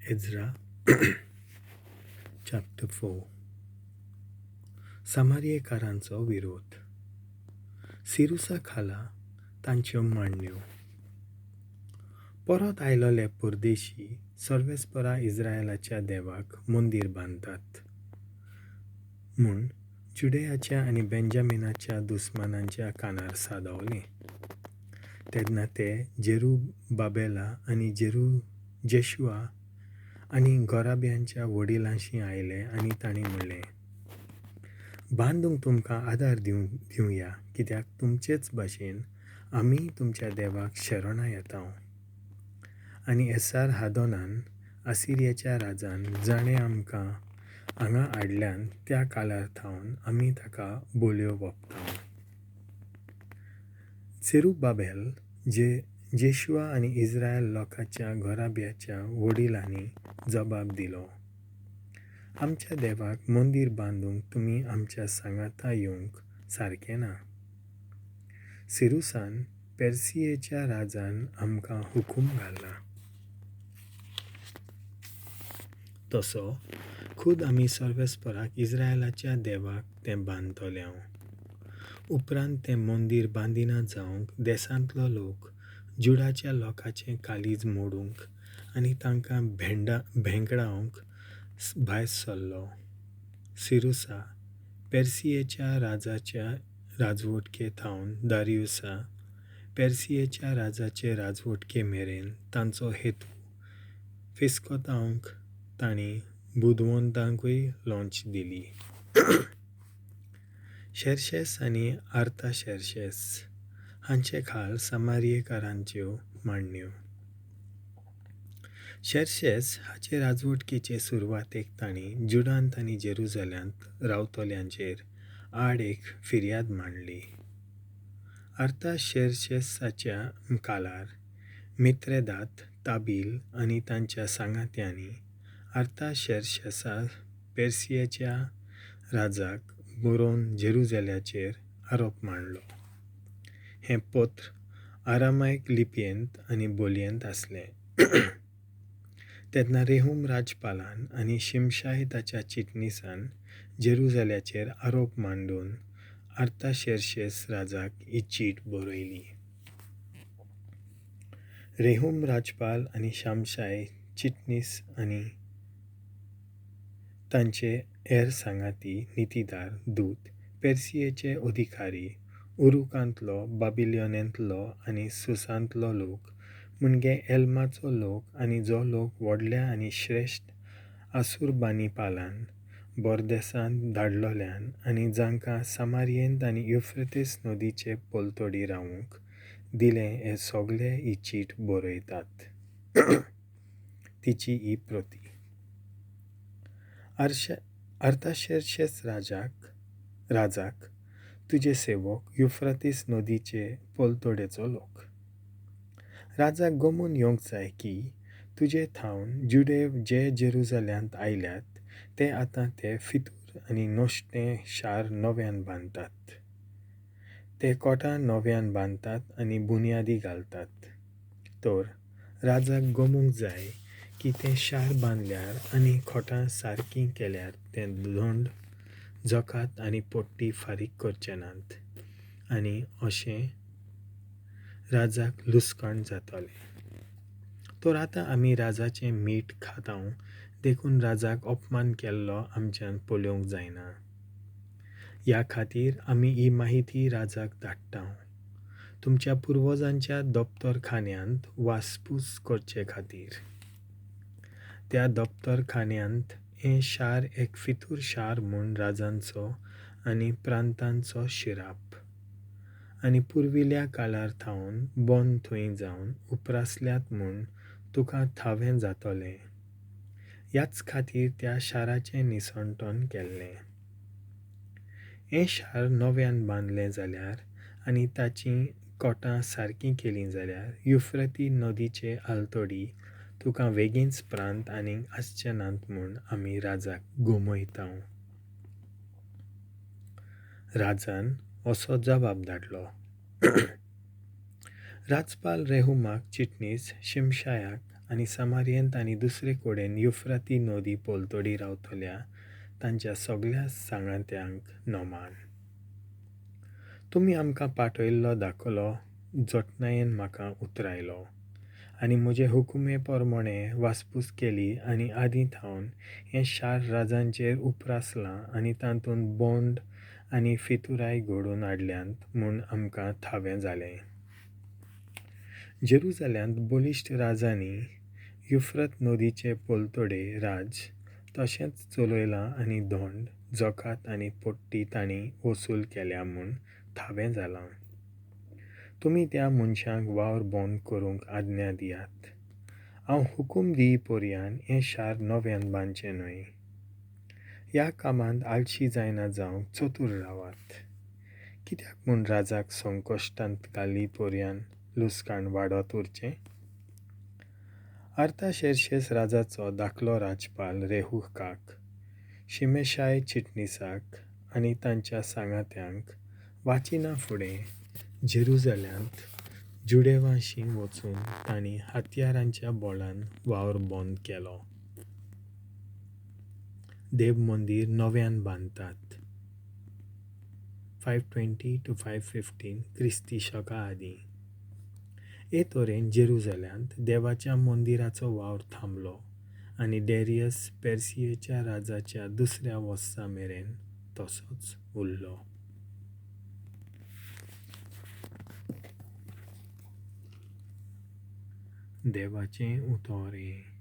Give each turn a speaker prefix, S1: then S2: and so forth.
S1: Ezra chapter 4. सामारियेकारांचो विरोध. सिरुसा खाला तांच्यो मांडण्यो. परत आयलोले परदेशी सर्वेस्परा इस्रायलाच्या देवाक मंदीर बांदतात म्हूण जुडेयाच्या आनी बेंजामिनाच्या दुस्मानांच्या कानार सादवलें. तेन्ना ते जेरुबाबेला आनी जेशुआ आनी घराब्यांच्या वडिलांशी आयले आनी तांणी म्हणलें, बांदूंक तुमकां आदार दिवया, कित्याक तुमचेच भाशेन आमी तुमच्या देवाक शरणां येता. आनी एसार हादोनान आसिरियाच्या राजान जाणें आमकां हांगा हाडल्यान त्या काळार थावन आमी ताका बोलयो वपता. जेरुबाबेल, जेशुआ आनी इस्रायल लोकांच्या घराब्याच्या वडिलांनी जबाब दिलो, आमच्या देवाक मंदीर बांदूंक तुमी आमच्या सांगाता येवंक सारकें ना. सिरुसान पेर्सियेच्या राजान आमकां हुकूम घाला, तसो खुद आमी सर्वेस्पराक इस्रायलाच्या देवाक तें बांदतले. उपरांत तें मंदीर बांदिना जावंक देसांतलो लोक जुडाच्या लोकांचें काळीज मोडूंक आनी तांकां भेंकडावंक भायर सरलो. सिरुसा पेर्सियेच्या राजाच्या राजवटके थावन दारियुसा पेर्सियेच्या राजाचे राजवटके मेरेन तांचो हेतू फिस्कोतावंक तांणी बुदवंतांकूय लोंच दिली. शेरशेस आनी आर्ताशेरशेस हांचे खाल सामारियेकारांच्यो मांडण्यो. शेरशेस हाचे राजवटकेचे सुरवातेक तांणी जुडांत आनी जेरुजाल्यांत रावतल्यांचेर आड एक फिर्याद मांडली. आर्ताशेरशेसाच्या काळार मित्रेदात, ताबील आनी तांच्या सांगात्यांनी आर्ताशेरशेसा पेर्सियेच्या राजाक बरोवन जेरुजाल्याचेर आरोप मांडलो. हें पत्र आरामायक लिपयेंत आनी बोलयेंत आसलें. तेन्ना रेहूम राजपालान आनी शिमशाय ताच्या चिटणीसान जेरुजाल्याचेर आरोप मांडून आर्ताशेरशेस राजाक ही चीट बरयली. रेहूम राजपाल आनी शामशाय चिटणीस आनी तांचे हेर सांगाती नितीदार दूत, पेर्सियेचे अधिकारी, उरुकांतलो, बाबिलोनेंतलो आनी सुसांतलो लोक, म्हणजे एल्माचो लोक आनी जो लोक व्हडल्या आनी श्रेश्ठ आसुरबानीपालान बोरदेसांत धाडलोल्यान आनी जांकां सामारियेंत आनी युफ्रेतीस नदीचे पलतडी रावूंक दिलें, हे सगळे ही चीट बरयतात. तिची ही प्रती. आर्ताशेरशेस राजाक, तुजे सेवक युफ्रातीस नदीचे पलतडेचो लोक. राजाक गमून येवंक जाय की तुजे थावन जुडेव जे जेरुजाल्यांत आयल्यात ते आतां ते फितूर आनी नश्टें शार नव्यान बांदतात. ते कोटां नव्यान बांदतात आनी बुन्यादी घालतात. तर राजाक गमूंक जाय की तें शार बांदल्यार आनी खोटां सारकीं केल्यार तें दंड, जकात आनी पट्टी फारीक करचे नात आनी अशें राजाक लुसकाण जातलें. तर आतां आमी राजाचें मीठ खाता, देखून राजाक अपमान केल्लो आमच्यान पळोवंक जायना. ह्या खातीर आमी ही माहिती राजाक धाडटा, तुमच्या पुर्वजांच्या दप्तरखान्यांत वासपूस करचे खातीर. त्या दप्तरखान्यांत हें शार एक फितूर शार म्हूण राजांचो आनी प्रांतांचो शिराप आनी पुर्विल्ल्या काळार थावन बंद थंय जावन उप्रासल्यात म्हूण तुका थावें जातलें. ह्याच खातीर त्या शाराचें निसणटन केल्लें. हें शार नव्यान बांदलें जाल्यार आनी ताचीं कोटां सारकीं केलीं जाल्यार युफ्रेती नदीचे आलतडी तुका वेगींच प्रांत आनीक आसचे नात म्हूण आमी राजाक गमयता. राजान असो जबाब धाडलो. राजपाल रेहुमाक, चिटणीस शिमशायाक आनी सामारियेंत आनी दुसरे कडेन युफ्राती नदी पलतडी रावतल्या तांच्या सगल्या सांगात्यांक नमान. तुमी आमकां पाठयल्लो दाखलो जतनायेन म्हाका उतरायलो आनी म्हजे हुकुमे प्रमाणे वासपूस केली आनी आदीं थावन हें शार राजांचेर उप्रासलां आनी तातूंत बोंड आनी फितुराय घडोवन हाडल्यांत म्हूण आमकां थावें जालें. जेरुजाल्यांत बलिश्ट राजांनी युफ्रत नदीचे पलतडे राज तशेंच चलयलां आनी धोंड, जकात आनी पट्टी तांणी वसूल केल्या म्हूण थावें जालां. तुमी त्या मनशांक वावर बंद करूंक आज्ञा दियात. हांव हुकूम दिय पर्यान हें शार नव्यान बांदचें न्हय. ह्या कामांत आळशी जायना जावंक चतूर रावात. कित्याक म्हूण राजाक संकश्टांत घाली पर्यान लुसकाण वाडत उरचें? आर्ताशेर्शेस राजाचो धाकलो राजपाल रेहुकाक, शिमेशाय चिटणीसाक आनी तांच्या सांगात्यांक वाचिना फुडें जेरुजाल्यांत जुडेवाशी वचून तांणी हत्यारांच्या बळान वावर बंद केलो. देव मंदीर नव्यान बांदतात. 520 to 515 क्रिस्ती शका आदीं. हे तरेन जेरुजाल्यांत देवाच्या मंदिराचो वावर थांबलो आनी डॅरियस पेर्सियेच्या राजाच्या दुसऱ्या वर्सा मेरेन तसोच उरलो. देवाचें उतर हें.